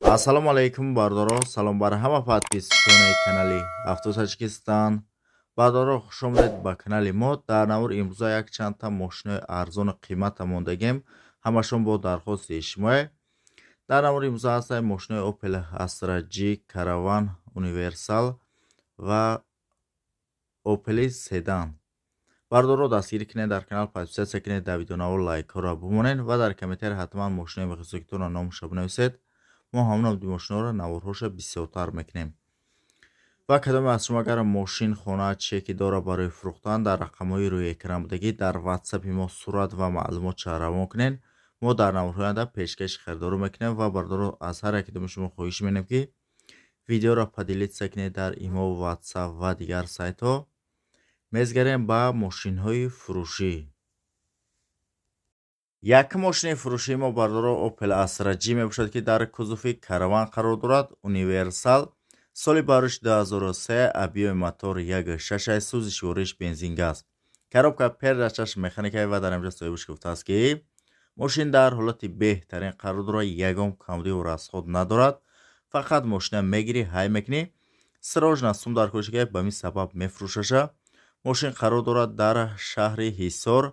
Ассалому алайкум, бародаро, салом бар ҳама подписчикони канали Авто Таҷикистон. Бародаро, хуш омадед ба канали мо. Дар навор имрӯза якчандта мошинои арзону қимата мондагем, ҳамашон бо дархости шумое. Дар навори имрӯза ҳастанд мошинои Opel Astra G, Caravan, Universal ва Opel Sedan. Бародаро, дастгирӣ кунед, дар канал подписаться кунед, дар видеонавор лайкҳоро бимонед ва дар комментария ҳатман мошинои мехостагитонро номаша бинависед. Мо ҳамон мошиноро наворҳоша бисёртар мекунем. Ва кадоме аз шумо агар мошин, хона, чеки дора барои фурӯхтан, дар рақамҳои рӯи экран будагӣ дар ватсапи мо сурат ва маълумотша равон кунед. Мо дар наворҳои оянда пешкаши харидорӣ мекунем. Ва бародаро, аз ҳар якидоми шумо хоҳиш менем, ки видеоро поделиться кунед дар имо, ватсап ва дигар сайтҳо. Мезгарем ба мошинҳои фурӯшӣ. Як мошини фурӯшии мо, бародаро, Opel Astra G мебошад, ки дар кузови Караван қарор дорад. Универсал, соли барош 2003, объёми мотор 1.6, сӯзишвориш бензин газ, коробка передачаш механика. Ва дар инҷа соҳибаш гуфтааст, ки мошин дар ҳолати беҳтарин қарор дорад, ягон камбудиву расход надорад. Фақат мошина мегирӣ, ҳай мекунӣ, срочно сум дар кошика, ба мин сабаб мефурӯшаша. Мошин қарор дорад дар шаҳри Ҳисор.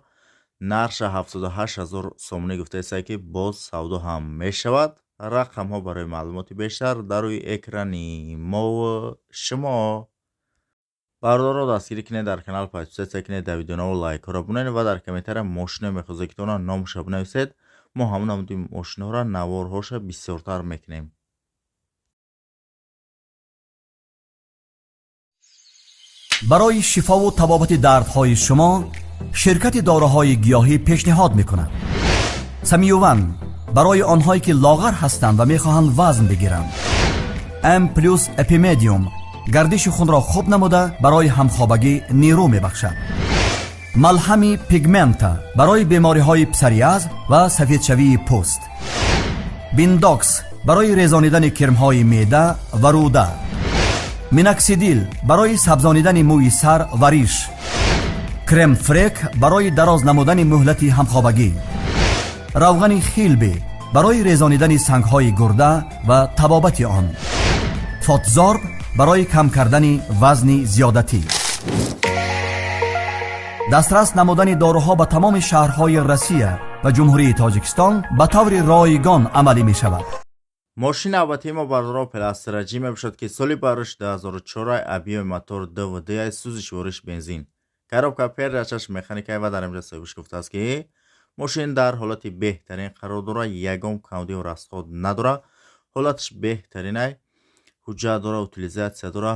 Нарша 78 ҳазор сомонӣ гуфтааст, ки боз савдо ҳам мешавад. Рақамҳо барои маълумоти бештар дар рӯи экрани мову шумо. Бародаро, дастгирӣ кунед, дар канал подписаться кунед, дар видеонавор лайкҳоро бинед ва дар комментария мошино мехоҳед, номаша бинависед. Мо ҳамон намуди мошиноро наворҳоша бисёртар мекунем. Барои шифову табобати дардҳои шумо ширкати доруҳои гиёҳӣ пешниҳод мекунад: Самиюван барои онҳое ки лоғар ҳастанд ва мехоҳанд вазн бигиранд, М плюс Эпимедиум гардиши хунро хуб намуда, барои ҳамхобагӣ нерӯ мебахшад, малҳами Пигмента барои бемориҳои псориаз ва сафедшавии пӯст, Биндокс барои резонидани кирмҳои меъда ва рӯда, Миноксидил барои сабзонидани мӯи сар ва риш, Крем Фрек барои дароз намудани муҳлати ҳамхобагӣ, равғани Хилби барои резонидани сангҳои гурда ва табобати он, Фотзорб барои кам кардани вазни зиёдатӣ. Дастрас намудани доруҳо ба тамоми шаҳрҳои Россия ва Ҷумҳурии Тоҷикистон ба таври ройгон амалӣ мешавад. Мошини навбатии мо, бародаро, Opel Astra G мебошад, ки соли барош 2004, объёми мотор 2.2, сӯзишвориш бензин, коробка передачаш механика. Ва дар инҷа соҳибаш гуфтааст, ки мошин дар ҳолати беҳтарин қарор дорад, ягон камбудиву расход надорад, ҳолаташ беҳтаринай, ҳуҷҷат дора, утилизация дора.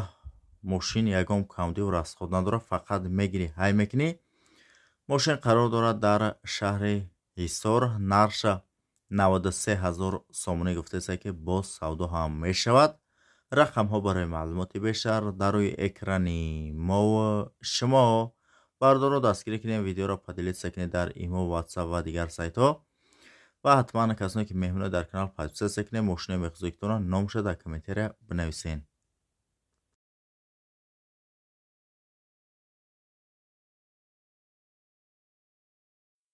Мошин ягон камбудиву расход надорад, фақат мегирӣ, ҳай мекунӣ. Мошин қарор дорад дар шаҳри Ҳисор. Нарша 93 ҳазор сомонӣ гуфтааст, ки боз савдо ҳам мешавад. Рақамҳо барои маълумоти бештар дар рӯи экрани мову шумо. Бародаро, дастгирӣ кунем, видеоро поделиться кунед дар имо, ватсап ва дигар сайтҳо ва ҳатман касоне ки меҳмоно дар канал подписаться кунед, мошинои мехоҳедтонро номаша дар комментария бинависед.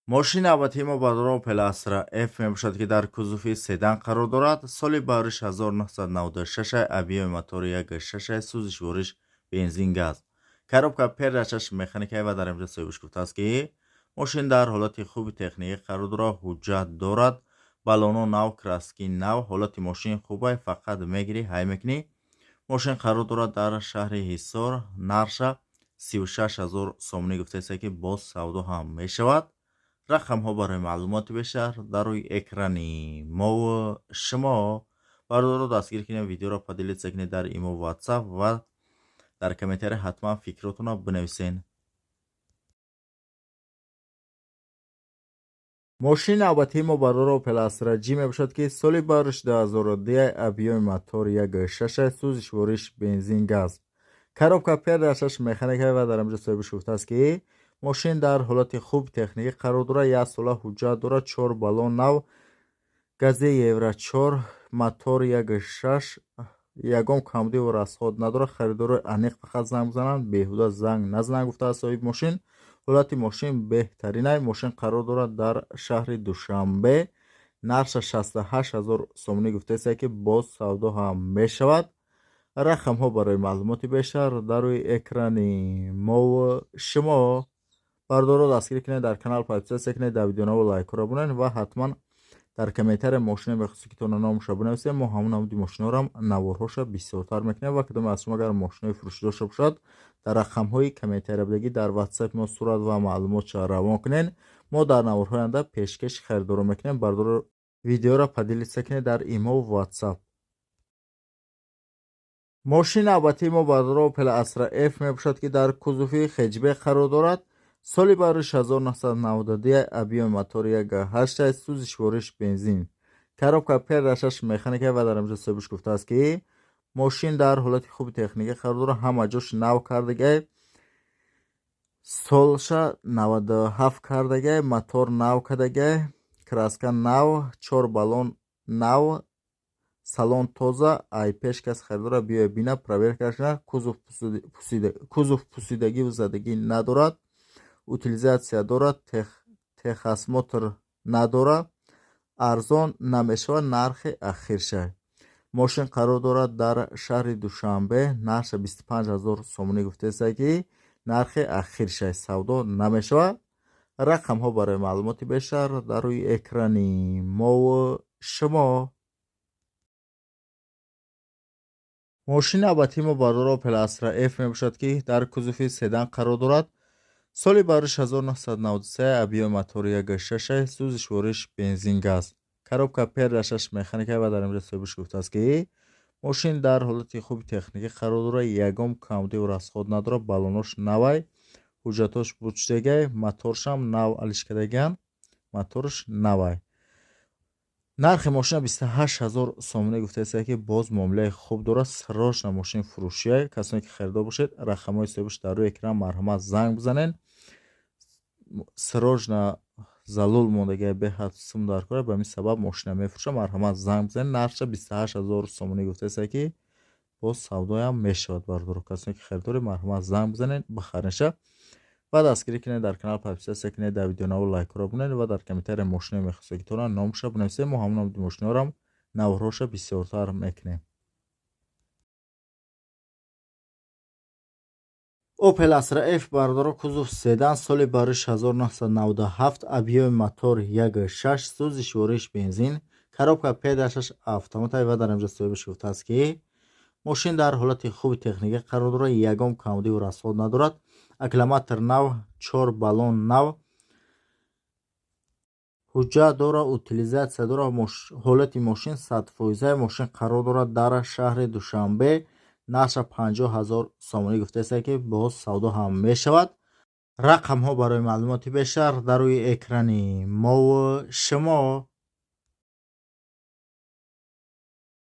Мошини навбатии мо, бародаро, Opel Astra F мебошад, ки дар кузови седан қарор дорад. Соли бариш 1996, объёми мотори 1.6, сӯзишвориш бензин газ, коробка передачаш механика. Ва дар инҷа соҳибаш гуфтааст, ки мошин дар ҳолати хуби техникӣ қарор дорад, ҳуҷҷат дорад, балоно нав, краски нав, ҳолати мошин хубай, фақат мегирӣ, ҳай мекунӣ. Мошин қарор дорад дар шаҳри Ҳисор. Нарша 36 ҳазор сомонӣ гуфтааст, ки боз савдо ҳам мешавад. Рақамҳо барои маълумоти бештар дар рӯи экрани мову шумо. Бародаро, дастгирӣ кунед, видеоро поделиться кунед дар имо, ватсап ва дар комментария ҳатман фикротонро бинависед. Мошини навбатии мо, бародаро, Opel Astra G мебошад, ки соли барош 2002, объёми мотор 1.6, сӯзишвориш бензин газ, коробка передачаш механика. Ва дар инҷа соҳибаш гуфтааст, ки мошин дар ҳолати хуб техникӣ қарор дорад, як сола ҳуҷҷат дорад, чор баллон нав, гази евро 4, мотор 1.6, ягон камбудиву расход надорад. Харидорои аниқ фақат занг бизананд, беҳуда занг назананд, гуфтааст соҳиби мошин. Ҳолати мошин беҳтаринай. Мошин қарор дорад дар шаҳри Душанбе. Нархша 68 ҳазор сомонӣ гуфтааст, ки боз савдо ҳам мешавад. Рақамҳо барои маълумоти бештар дар рӯи экрани мову шумо. Бардоро, дастгирӣ кунед, дар канал подписаться кунед, дар видеонаво лайкҳоро бунед ва ҳатман дар комментария мошине мехостед, ки тона номаша бинависед. Мо ҳамон намуди мошинаҳоам наворҳоша бисёртар мекунем. Ва кадоме аз шумо агар мошинои фурӯшӣ дошта бошад, дар рақамҳои комментария будагӣ дар ватсап мо сурат ва маълумотша равон кунед. Мо дар наворҳои оянда пешкаши харидоро мекунем. Бардоро, видеоро поделиться кунед дар имо, ватсап. Мошини навбатии мо, бардоро, Opel Astra F мебошад, ки дар кузови хэтчбек қарор дорад. Соли барои 1992, объёми мотор 1,8, сӯзишвориш бензин, коробка П6 механика. Ва дар инҷо соҳибаш гуфтааст, ки мошин дар ҳолати хуби техникӣ қарор дорад, ҳама ҷош нав кардагай, солша 97 кардагай, мотор нав кардагай, краска нав, чор баллон нав, салон тоза. Ай пеш кас харидора биёя, бина, проверка кунад. Кузов пусидагиву задагӣ надорад, утилизация дорад, техосмотр надорад. Арзон намешавад, нархи ахирша. Мошин қарор дорад дар шаҳри Душанбе. Нархша 25 ҳазор сомонӣ гуфтааст, ки нархи ахирша, савдо намешавад. Рақамҳо барои маълумоти бештар дар рӯи экрани мову шумо. Мошини навбатии мо, бардоро, Opel Astra F мебошад, ки дар кузови седан қарор дорад. Соли барои 1993, объёми мотори 1,6, сӯзишвориш бензин, газ, коробка П6 механика. Ва дар инҷо соҳибаш гуфтааст, ки мошин дар ҳолати хуби техникӣ қарор дорад, ягон камбудиву расход надорад, баллонош навай, ҳуҷҷатош бучдагай, моторшам нав алиш кардагиан, моторш навай. Нархи мошина 28 ҳазор сомонӣ гуфтааст, ки боз муомилаи хуб дорад. Срочно мошини фурӯшия. Касоне ки харидор бошед, рақамҳои соҳибаш дар рӯи экран, марҳамат, занг бизанед. Срочно залул мондагия, беҳад сум дар кора, ба ҳамин сабаб мошина мефурӯшад. Марҳамат, занг бизанед. Нархша 28 ҳазор сомонӣ гуфтааст, ки боз савдоям мешавад. Бардоро, касоне ки харидоред, марҳамат, занг бизанед, бихаренша ва дастгирӣ кунед, дар канал подписаться кунед, дар видеонаво лайкҳоро бунед ва дар комментария мошине мехостед, ки тона номаша бинависед. Мо ҳамон намуди мошинаҳоам наворҳоша бисёртар мекунем. Opel Astra F, бардоро, кузов седан, соли барои 1997, объёми мотор 1,6, сӯзишвориш бензин, коробка П6 автомат. Ва дар инҷо соҳибаш гуфтааст, ки мошин дар ҳолати хуби техникӣ қарор дорад, ягон камбудиву расход надорад, аккумулятор нав, чор баллон нав, ҳуҷҷат дорад, утилизация дорад, ҳолати мошин 100%. Мошин қарор дорад дар шаҳри Душанбе. Нархша 50 ҳазор сомонӣ гуфтааст, ки боз савдо ҳам мешавад. Рақамҳо барои маълумоти бештар дар рӯи экрани мову шумо.